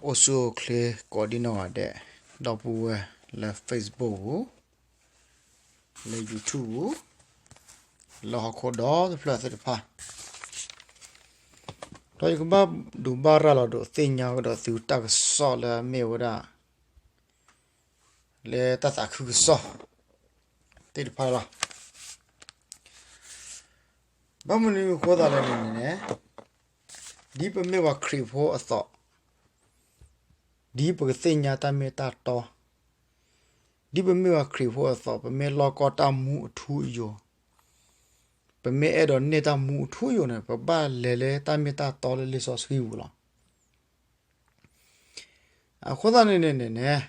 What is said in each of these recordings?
အိၣ်ဆူၣ်အိၣ်ချ့ကိးဒံနီၢ်ဂၤဒဲး, ဒီပုၢ်ဝဲၢ်လၢ Facebook ပူၤ, လၢ YouTube ပူၤ, လၢဟီၣ်ခိၣ်ဒီသဖျၢၣ်သ့ၣ်တဖၣ်, ဒီးယကဘၣ်ဒိးဘၣ်ရၤလီၤဒိးသ့ၣ်ညါကဒီးသုတၢ်ကစီၣ်လၢအမ့ၢ်ဝဲဒၣ် လၢတၢ်သးခုကစီၣ်သ့ၣ်တဖၣ်လီၤ. ဘၣ်မနုၤအဃိသတးလဲၣ်န့ၣ်န့ၣ်, ဒ်ပမ့ၢ်ပှၤခရံာ်ဖိအသိး, ဒ်ပကသ့ၣ်ညါတၢ်မ့ၢ်တၢ်တီ, ဒ်ပမ့ၢ်ပှၤခရံာ်ဖိအသိး, ပမ့ၢ်လီၢ်ကီၢ်တၢ်မူအထူအယိာ်, ပမ့ၢ်အဲၣ်ဒိးန့ၢ်တၢ်မူအထူအယိာ်န့ၣ်, ပဘၣ်လဲၤလၢတၢ်မ့ၢ်တၢ်တီလၢလံာ်စီဆှံပူၤလီၤ. အဃိသတးန့ၣ်န့ၣ်န့ၣ်န့ၣ်,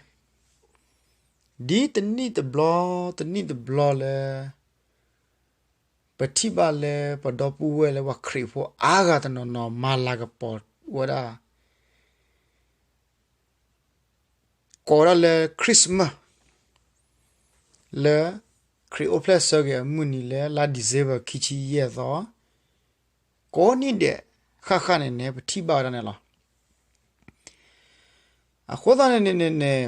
ဒ်တနံၣ်တဘျီ, တနံၣ်တဘျီလၢ ပထံၣ်ဘၣ်လၢပဒီပုၢ်ဝဲၢ်လၢပှၤခရံာ်ဖိအါဂၤတနီၤနီၤ မၤလၤကပီၤဝဲဒၣ် ကိးဝဲဒၣ်လၢ Christmas လၢ ခရံာ်အိၣ်ဖျဲၣ်ဆၢက့ၤအမုၢ်နံၤလၢလါ December ခံဆံယဲၢ်သီ, ကိးနံၣ်ဒဲးဃၣ်ဃၣ်န့ၣ်န့ၣ် ပထံၣ်ဘၣ်ဝဲဒၣ်န့ၣ်လီၤ. အဃိသတးန့ၣ်န့ၣ်န့ၣ်န့ၣ်,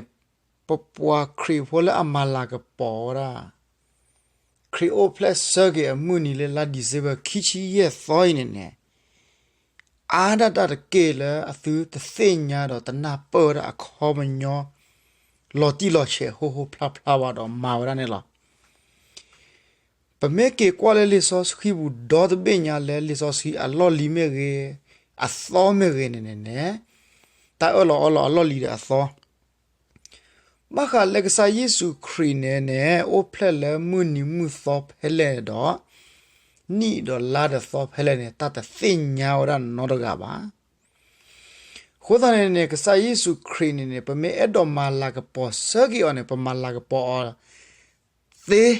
ပပှၤခရံာ်ဖိလၢအမၤလၤကပီၤဝဲဒၣ် ခရံာ်အိၣ်ဖျဲၣ်ဆၢက့ၤအမုၢ်နံၤလၢလါ December ခံဆံယဲၢ်သီအံၤန့ၣ်န့ၣ်, အါဒၣ်တၢ်တက့ၢ်လၢအသုတသ့ၣ်ညါဒီးတနၢ်ပၢၢ်ဝဲဒၣ်အခီပညီ လီၤတံၢ်လီၤဆဲး ဟိဟိဖျါဖျါဘၣ်ဒီးမၤဝဲဒၣ်န့ၣ်လီၤ. ပမ့ၢ်က့ၤကွၢ်လၢလံာ်စီဆှံပူၤဒီတဘ့ၣ်ညါလၢလံာ်စီဆှံအလီၢ်လံၤမ့ၢ်ဂ့ၤ, အသီမ့ၢ်ဂ့ၤန့ၣ်န့ၣ်န့ၣ်, တၢ်အၢၣ်လီၤအီလီၤအလီၢ်လံၤဒီးအသီ ဘၣ်ဃးလၢကစၢ်ယ့ၣ်ၡူးခရံာ်န့ၣ်န့ၣ် အိၣ်ဖျဲၣ်လၢမုၢ်နံၤမုၢ်သီဖဲလဲၣ်ဒီး, နံၣ်ဒီးလါဒီးသီဖဲလဲၣ်န့ၣ် တၢ်တသ့ၣ်ညါဝဲဒၣ်နီတဂၤဘၣ်. အဃိသတးန့ၣ်န့ၣ် ကစၢ်ယ့ၣ်ၡူးခရံာ်န့ၣ်န့ၣ် ပမ့ၢ်အဲၣ်ဒိးမၤလၤကပီၤဆၢက့ၤအီၤန့ၣ် ပမၤလၤကပီၤအီၤ သ့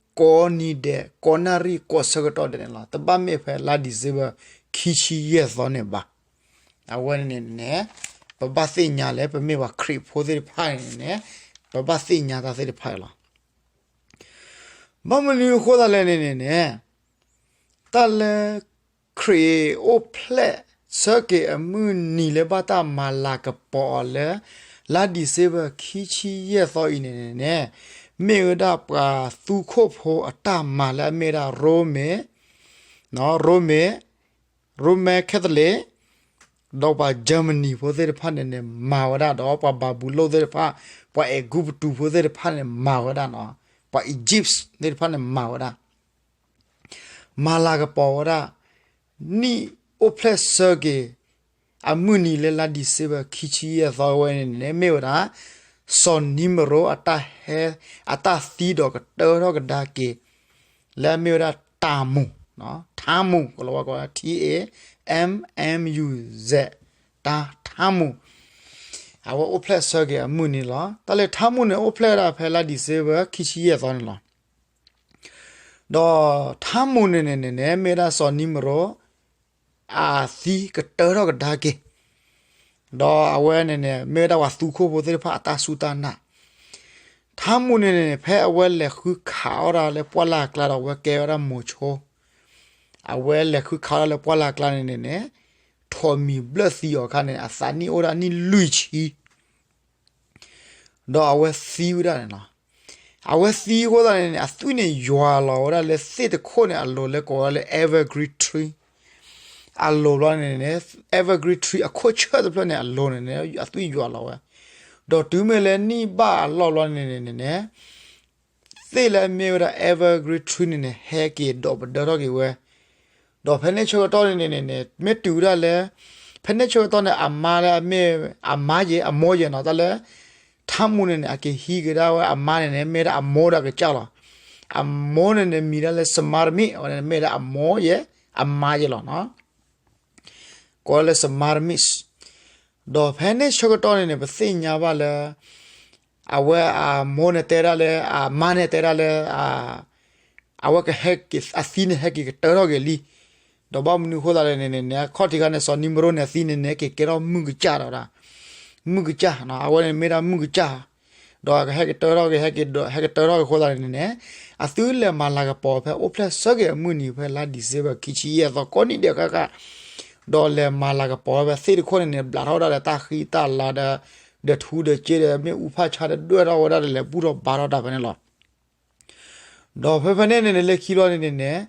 ကိးနံၤဒဲး ကိးနၣ်ရံၣ် ကိးဆၢကတီၢ်ဒဲးန့ၣ်လီၤ. တဘၣ်မ့ၢ်ဖဲလါ December ခံဆံယဲၢ်သီန့ၣ်ဘၣ်. အဝဲန့ၣ်န့ၣ်န့ၣ် ပဘၣ်သ့ၣ်ညါလၢပမ့ၢ်ပှၤခရံာ်ဖိသ့ၣ်တဖၣ်န့ၣ်န့ၣ်, ပဘၣ်သ့ၣ်ညါတၢ်သ့ၣ်တဖၣ်န့ၣ်လီၤ. ဘၣ်မနုၤအဃိသတးလဲၣ်န့ၣ်န့ၣ်န့ၣ်, တၢ်လၢ ခရံာ်အိၣ်ဖျဲၣ်ဆၢက့ၤအမုၢ်နံၤလၢဘၣ်တၢ်မၤလၤကပီၤအီၤလၢ လါ December ခံဆံယဲၢ်သီအံၤန့ၣ်န့ၣ်န့ၣ်, မ့ၢ်ဝဲဒၣ်ပှၤသူခိၣ်ဖိအတၢ်မၤလၢအမ့ၢ်ဝဲဒၣ်ရိမ့ၤ, ရိမ့ၤ, Roman Catholic ဒီးပှၤ Germany ဖိသ့ၣ်တဖၣ်န့ၣ်န့ၣ် မၤဝဲဒၣ်ဒီးပှၤဘၤဘူလိၣ်သ့ၣ်တဖၣ်, ပှၤအဲၤကူပတူးဖိသ့ၣ်တဖၣ်န့ၣ် မၤဝဲဒၣ်နီၤ, ပှၤ Egypt သ့ၣ်တဖၣ်န့ၣ် မၤဝဲဒၣ် မၤလၤကပီၤဝဲဒၣ် နံၣ်အိၣ်ဖျဲၣ်ဆၢက့ၤ အမုၢ်နံၤလၢလါ December ခံဆံယဲၢ်သီဝဲန့ၣ်န့ၣ် မ့ၢ်ဝဲဒၣ် စီၤနံမရိၣ်အတၢ်ဟဲ အတၢ်သံဒီးကတၢထီၣ်ကဒါက့ၤ လၢအမ့ၢ်ဝဲဒၣ်တၤမူး, ထၤမူး ကလီၤဝါကိး T A M M U Z, တၤထၤမူး, အဝဲအိၣ်ဖျဲၣ်ဆၢက့ၤအမုၢ်နံၤလီၤ. တၢ်လၢထၤမူးန့ၣ် အိၣ်ဖျဲၣ်ဝဲဒၣ်ဖဲလါ December ခံဆံယဲၢ်သီန့ၣ်လီၤ. ဒီးထၤမူးန့ၣ်န့ၣ်န့ၣ်န့ၣ် မ့ၢ်ဝဲဒၣ်စီၤနံမရိၣ် အသံကတၢထီၣ်ကဒါက့ၤ, ဒီးအဝဲန့ၣ်န့ၣ် မ့ၢ်ဝဲဒၣ်ပှၤသူခိၣ်ဖိသ့ၣ်တဖၣ်အတၢ်စူၢ်တၢ်နာ်, ထၤမူးန့ၣ်န့ၣ် ဖဲအဝဲလဲၤဃုခးအီၣ်တၢ်လၢပှၢ်လၢ်အကျါဒီး အဝဲကဲဝဲဒၣ်မိၤဆိ, အဝဲလဲၤဃုခးအီၣ်တၢ်လၢပှၢ်လၢ်အကျါန့ၣ်န့ၣ်န့ၣ် ထိးမံၤဘျၢၣ်သံအီၤအခါန့ၣ် အသးနံၣ်အိၣ်ဒၣ်နံၣ်လွံၢ်ဆံ ဒီးအဝဲသံဝဲဒၣ်န့ၣ်လီၤ. အဝဲသံအဃိသတးန့ၣ်န့ၣ် အသွံၣ်န့ၣ်ယွၤလီၤဝဲဒၣ်လၢသ့ၣ်တခိၣ်န့ၣ်အလိၤလၢကိးဝဲဒၣ်လၢ evergreen tree အလိၤဘျီန့ၣ်န့ၣ်, evergreen tree အခိၣ်ဆၢၣ်တဖျၢၣ်န့ၣ်အလိၤန့ၣ်န့ၣ် အသွံၣ်ယွၤလီၤဝဲ, ဒီးတုၤမ့ၢ်လၢနံၣ်ဘၣ်အလီၢ်ဘျီန့ၣ်န့ၣ်န့ၣ် သ့ၣ်လၢအမ့ၢ်ဝဲဒၣ် evergreen tree န့ၣ်န့ၣ် ဟဲက့ၤဒီးပဒၢထီၣ်က့ၤဝဲ, ဒီးဖဲန့ၣ်ဆၢကတီၢ်န့ၣ်န့ၣ်န့ၣ် မ့ၢ်တုၤဝဲဒၣ်လၢ ဖဲန့ၣ်ဆၢကတီၢ်န့ၣ် အမါလၢအမ့ၢ် အမါယဲၢ် အမိၢ်ယဲၢ်နီၤ တၢ်လၢ ထၤမူးန့ၣ်န့ၣ် အက့ၤဟံးက့ၤဒၣ်ဝဲအမါန့ၣ်န့ၣ် မ့ၢ်ဒၣ်အမိၢ်ဒီးအကစၢ်လီၤ. အမိၢ်န့ၣ်န့ၣ် မံၤဒၣ်လၢ Smart Mix အဝဲန့ၣ် မ့ၢ်ဒၣ်အမိၢ်ယဲၢ် အမါယဲၢ်လီၤနီၤ ကိးလၢ Smart Mix ဒီးဖဲန့ၣ်ဆၢကတီၢ်န့ၣ်န့ၣ် ပသ့ၣ်ညါဘၣ်လၢ အဝဲအမိၢ်န့ၣ်တဲဒၣ်လၢ အမါန့ၣ်တဲဒၣ်လၢ အဝဲကဟဲက့ၤ အသံန့ၣ်ဟဲက့ၤကတၢထီၣ်က့ၤလံ. ဒီးဘၣ်မနုၤအဃိသတးလဲၣ်န့ၣ်န့ၣ် အခီၣ်ထံးခါန့ၣ် စီၤနံမရိၣ်န့ၣ် အသံန့ၣ်န့ၣ် က့ၤကဲထီၣ်မုၢ်ကစၢ်ဒီးဝဲဒၣ်, မုၢ်ကစၢ်, အဝဲန့ၣ်မ့ၢ်ဒၣ်မုၢ်ကစၢ်, ဒီးကဟဲကတၢထီၣ်က့ၤ ဟဲကတၢထီၣ်က့ၤအဃိသတးန့ၣ်န့ၣ် အသုလဲၤမၤလၤကပီၤဖဲအိၣ်ဖျဲၣ်ဆၢက့ၤအမုၢ်နံၤဖဲလါ December ခံဆံယဲၢ်သီကိးနံၣ်ဒဲးဃၣ်ဃၣ်, ဒီးလဲၤမၤလၤကပီၤဝဲသ့ၣ်တခိၣ်န့ၣ်န့ၣ် ဘျးထီၣ်ဝဲဒၣ်ဒီးတၢ်ဃံတၢ်လၤဒီး ဒီးထူဒီးစ့ဒီး မ့ၣ်အူဖၣ်ဆါဒီး ဒွဲၣ်ထီၣ်ဝဲဒၣ်ဒီး လဲၤဘူၣ်ထီၣ်ဘါထီၣ်တၢ်ဖဲန့ၣ်လီၤ. ဒီးဖဲဖဲန့ၣ်န့ၣ်န့ၣ် လၢခံလီၤန့ၣ်န့ၣ်န့ၣ်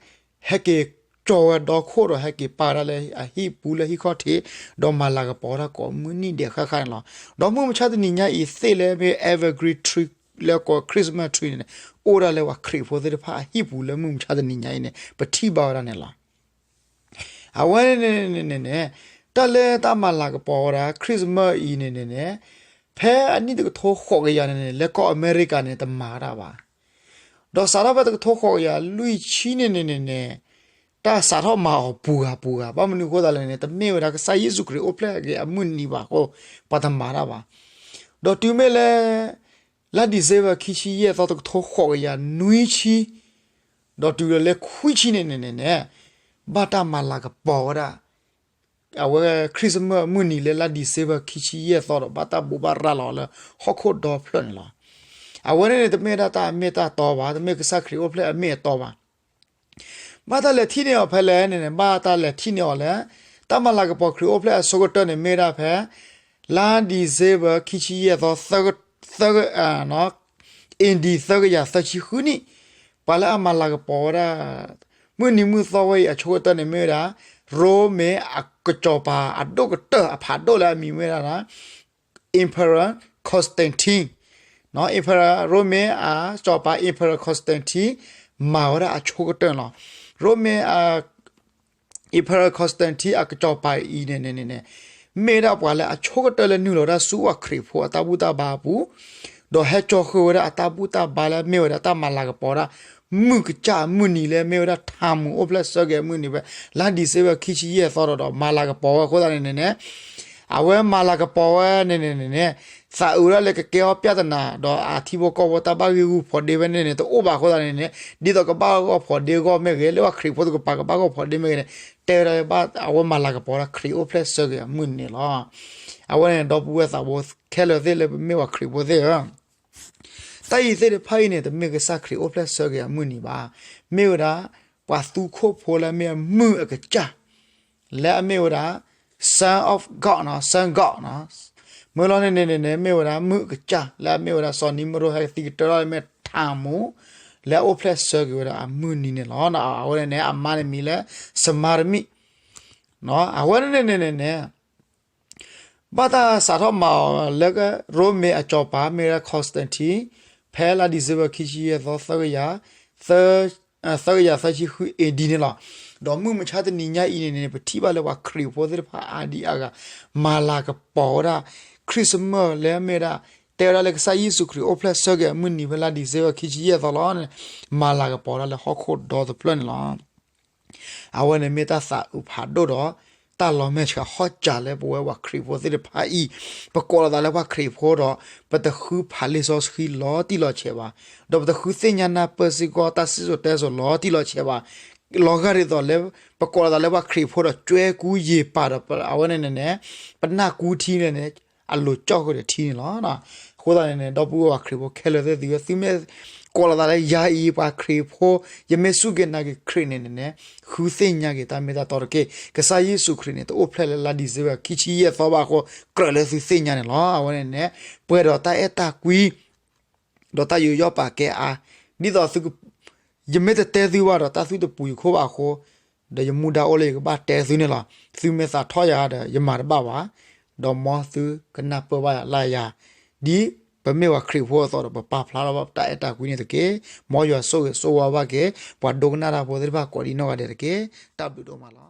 ဟဲက့ၤကၠီဝဲဒီခိၣ်ဒီး ဟဲက့ၤပာ်ဝဲဒၣ်လၢအဟံၣ်ပူၤလၢဟံၣ်ခီၣ်ထံး ဒီးမၤလၤကပီၤဝဲဒၣ်ကိးမုၢ်နံၤဒဲးဃၣ်ဃၣ်န့ၣ်လီၤ. ဒီးမုၢ်မဆါတနံၤညါအံၤသ့ၣ်လၢမ့ၢ် evergreen tree လၢကိး Christmas tree န့ၣ်န့ၣ် အိၣ်ဒၣ်လၢပှၤခရံာ်ဖိသ့ၣ်တဖၣ်အဟံၣ်ပူၤလၢမုၢ်မဆါတနံၤညါအံၤန့ၣ် ပထံၣ်ဘၣ်ဝဲဒၣ်န့ၣ်လီၤ. အဝဲန့ၣ်န့ၣ်န့ၣ်န့ၣ် တၢ်လၢတၢ်မၤလၤကပီၤဝဲဒၣ် Christmas အံၤန့ၣ်န့ၣ်န့ၣ် ဖဲအနံၣ်တကထိဃိးကယၤန့ၣ်န့ၣ် လၢကီၢ်အမဲရကၤန့ၣ် တမၤတၢ်ဘၣ်. ဒီးစးထီၣ်ဖဲတကထိဃိးကယၤလွံၢ်ဆံန့ၣ်န့ၣ်န့ၣ်န့ၣ် တၢ်စးထီၣ်မၤအီၤပူၤဂၤပူၤဂၤ ဘၣ်မနုၤအဃိသတးလဲၣ်န့ၣ် တမ့ၢ်ဝဲဒၣ်ကစၢ်ယ့ၣ်ၡူးခရံာ်အိၣ်ဖျဲၣ်အဂ့ၤအမုၢ်နံၤဘၣ်အဃိ ပှၤတမၤတၢ်ဘၣ်. ဒီးတုၤမ့ၢ်လၢ လါ December ခံဆံယဲၢ်သီ တကထိဃိးကယၤနွံဆံ ဒီးတုၤလၢခွံဆံန့ၣ်န့ၣ်န့ၣ်န့ၣ် ဘၣ်တၢ်မၤလၤကပီၤဝဲဒၣ် အဝဲ Christmas မုၢ်နံၤလၢလါ December ခံဆံယဲၢ်သီဒီး ဘၣ်တၢ်ဘိးဘၣ်ရၤလီၤလၢဟီၣ်ခိၣ်ဒီဖျၢၣ်န့ၣ်လီၤ. အဝဲန့ၣ်န့ၣ် တမ့ၢ်ဒၣ်တၢ်အမ့ၢ်တၢ်တီဘၣ်, တမ့ၢ်ကစၢ်ခရံာ်အိၣ်ဖျဲၣ်အမ့ၢ်အတီဘၣ်. ဘၣ်တၢ်လဲၤထံၣ်န့ၢ်အီၤဖဲလဲၣ်န့ၣ်န့ၣ် ဘၣ်တၢ်လဲၤထံၣ်န့ၢ်အီၤလၢ တၢ်မၤလၤကပီၤခရံာ်အိၣ်ဖျဲၣ်အဆိကတၢၢ်န့ၣ် မ့ၢ်ဝဲဒၣ်ဖဲ လါ December ခံဆံယဲၢ်သီ သၢ AD သၢကယၤသၢဆံဃုနံၣ်, ပှၤလၢအမၤလၤကပီၤဝဲဒၣ် မုၢ်နံၤမုၢ်သီဝဲအံၤအဆိကတၢၢ်န့ၣ်မ့ၢ်ဝဲဒၣ် ရိမ့ၤအကစီၤပၤအဒိၣ်ကတၢၢ်အဖးဒိၣ်လၢအမံၤမ့ၢ်ဝဲဒၣ် Emperor Constantine, Emperor ရိမ့ၤအစီၤပၤ Emperor Constantine မၤဝဲဒၣ်အဆိကတၢၢ်န့ၣ်လီၤ. ရိမ့ၤ Emperor Constantine အကစီၤပၤအံၤန့ၣ်န့ၣ်န့ၣ် မ့ၢ်ဝဲဒၣ်ပှၤလၢအဆိကတၢၢ်လၢနုာ်လီၤဝဲဒၣ်ဆူ ပှၤခရံာ်ဖိအတၢ်ဘူၣ်တၢ်ဘါအပူၤ, ဒီးဟဲကၠီဃုာ်ဝဲဒၣ်အတၢ်ဘူၣ်တၢ်ဘါလၢမ့ၢ်ဝဲဒၣ်တၢ်မၤလၤကပီၤဒၣ် မုၢ်ကစၢ်အမုၢ်နံၤလၢမ့ၢ်ဝဲဒၣ် ထးမူးအိၣ်ဖျဲၣ်ဆၢက့ၤအမုၢ်နံၤဖဲ လါ December ခံဆံယဲၢ်သီဒီး ဒီးမၤလၤကပီၤဝဲအဃိသတးန့ၣ်န့ၣ်န့ၣ် အဝဲမၤလၤကပီၤဝဲန့ၣ်န့ၣ်န့ၣ်န့ၣ် သးအုးဒၣ်လၢကကဲအီၤပြဿနာ ဒီးအထံဖိကီၢ်ဖိတၢ်ဘၣ်ဂံၢ်ဂူာ်ဖီးဒ့ဝဲန့ၣ်န့ၣ် တအိၣ်ဘၣ်အဃိသတးန့ၣ်န့ၣ် ဒ်သိးကဘၣ်ဂီၢ်ဖီးဒ့ဂီၢ်မ့ၢ်ဂ့ၤ လၢပှၤခရံာ်ဖိတကပၤကဘၣ်ဂီၢ်ဖီးဒ့မ့ၢ်ဂ့ၤန့ၣ် တဲဝဲဒၣ်လၢဘၣ်အဝဲမၤလၤကပီၤဒၣ်ခရံာ်အိၣ်ဖျဲၣ်ဆၢက့ၤအမုၢ်နံၤန့ၣ်လီၤ. အဝဲန့ၣ် ဒီပုၢ်ဝဲၢ်သးဘိခဲလၢာ်သ့ၣ်လၢပမ့ၢ်ပှၤခရံာ်ဖိသ့ၣ်ဧၢ တၢ်အံၤသ့ၣ်တဖၣ်အံၤန့ၣ် တမ့ၢ်ကစၢ်ခရံာ်အိၣ်ဖျဲၣ်ဆၢက့ၤအမုၢ်နံၤဘၣ်. မ့ၢ်ဝဲဒၣ် ပှၤသူခိၣ်ဖိလၢအမ့ၢ်မုၢ်အကစၢ် လၢအမ့ၢ်ဝဲဒၣ် Son of God နီၤ Son God နီၤ မ့ၢ်လီၤန့ၣ်န့ၣ်န့ၣ် မ့ၢ်ဝဲဒၣ်မုၢ်အကစၢ် လၢအမ့ၢ်ဝဲဒၣ်စီၤနံမရိၣ်ဟဲကသံကတၢၢ်ထီၣ်လၢမ့ၢ်ထးမူး လၢအအိၣ်ဖျဲၣ်ဆၢက့ၤဝဲဒၣ်အမုၢ်နံၤန့ၣ်လီၤ. အဝဲန့ၣ်န့ၣ် အမါန့ၣ်မံၤလၢ စမါရမံ အဝဲန့ၣ်န့ၣ်န့ၣ်န့ၣ် ဘၣ်တၢ်စးထီၣ်မၤအီၤလၢ ရိမ့ၤအစီၤပၤ မ့ၢ်ဝဲဒၣ် Constantine ဖဲလါ December ခံဆံယဲၢ်သီ သၢကယၤ သၢကယၤသၢဆံဃု AD န့ၣ်လီၤ. ဒီးမုၢ်မဆါတနံၤညါအံၤန့ၣ်န့ၣ် ပထံၣ်ဘၣ်လၢပှၤခရံာ်ဖိသ့ၣ်တဖၣ်အါဒံအါဂၤ မၤလၤကပီၤဝဲဒၣ် Christmas လၢအမ့ၢ်ဝဲဒၣ် တဲဝဲဒၣ်လၢကစၢ်ယ့ၣ်ၡူးခရံာ်အိၣ်ဖျဲၣ်ဆၢက့ၤအမုၢ်နံၤဖဲလါ December ခံဆံယဲၢ်သီလီၤန့ၣ် မၤလၤကပီၤဒၣ်လၢဟီၣ်ခိၣ်ဒီတဖျၢၣ်န့ၣ်လီၤ. အဝဲန့ၣ်မ့ၢ်တၢ်သးအုးဖးဒိၣ်ဒီး တၢ်လီၤမဲာ်ဆှးဟီၣ်စၢၤလၢပဝဲပှၤခရံာ်ဖိသ့ၣ်တဖၣ်အံၤ, ပကိးလီၤသးလၢပှၤခရံာ်ဖိဒီး ပတဃုဖးလံာ်စီဆှံလီၤတံၢ်လီၤဆဲးဘၣ်, ဒီးပတဃုသ့ၣ်ညါနၢ်ပၢၢ်စ့ၢ်ကီးတၢ်စံၣ်စိၤတဲစိၤလီၤတံၢ်လီၤဆဲးဘၣ်, လီၤဂာ်ဒ်သိးလၢ ပကိးလီၤသးလၢပှၤခရံာ်ဖိဒီး ကွဲကူယံာ်ပာ်ဒီး အဝဲန့ၣ်န့ၣ်န့ၣ် ပနၢ်ကူထံန့ၣ်န့ၣ် အလိၤကၠီၣ်ဃုာ်ဒီးထံန့ၣ်လီၤ. အဃိသတးန့ၣ်န့ၣ် ဒီပုၢ်ဝဲၢ်ပှၤခရံာ်ဖိခဲလၢာ်သ့ၣ်သုဧၢ, သုမ့ၢ်ကိးလီၤသးလၢယၤအံၤ ပှၤခရံာ်ဖိ ယမ့ၢ်စူၢ်က့ၤနာ်က့ၤခရံာ်န့ၣ်န့ၣ်န့ၣ် ဃုသ့ၣ်ညါက့ၤတၢ်မ့ၢ်တၢ်တီတက့ၢ်. ကစၢ်ယ့ၣ်ၡူးခရံာ်န့ၣ် တအိၣ်ဖျဲၣ်လၢလါ December ခံဆံယဲၢ်သီဘၣ်အဃိ ကြၢးလၢသုသ့ၣ်ညါန့ၣ်လီၤ. အဝဲန့ၣ်န့ၣ် ပှဲၤဒီးတၢ်အဲၣ်တၢ်ကွံ ဒီးတၢ်ယူးယီၣ်ပာ်ကဲအါ, ဒ်သိးသု ယမ့ၢ်တတဲသုဘၣ်ဒီး တၢ်သုတပူၤယခိၣ်ဘၣ်အဃိ, ဒီးယမူဒါအိၣ်လၢယကဘၣ်တဲသုန့ၣ်လီၤ. သုမ့ၢ်သးထီၣ်ယၤဒီး ယမၤတဘၣ်ဘၣ်, ဒီးမ်သုကနၢ်ပၢၢ်ဘၣ်ယၤလၢယၤ, ဒ်ပမ့ၢ်ပှၤခရံာ်ဖိအသိးဒီး ပပာ်ဖျါထီၣ်ဘၣ်ပတၢ်အဲၣ်တၢ်ကွံန့ၣ်တက့ၢ်. မ်ယွၤဆိၣ်ဂ့ၤဆိၣ်ဝါဘၣ်က့ၤ ပှၤဒိကနၣ်တၢ်ဖိသ့ၣ်တဖၣ်ကိးဒံနီၢ်ဂၤဒဲးတက့ၢ်. တၢ်ဘျုးဒိၣ်မးလီၤ.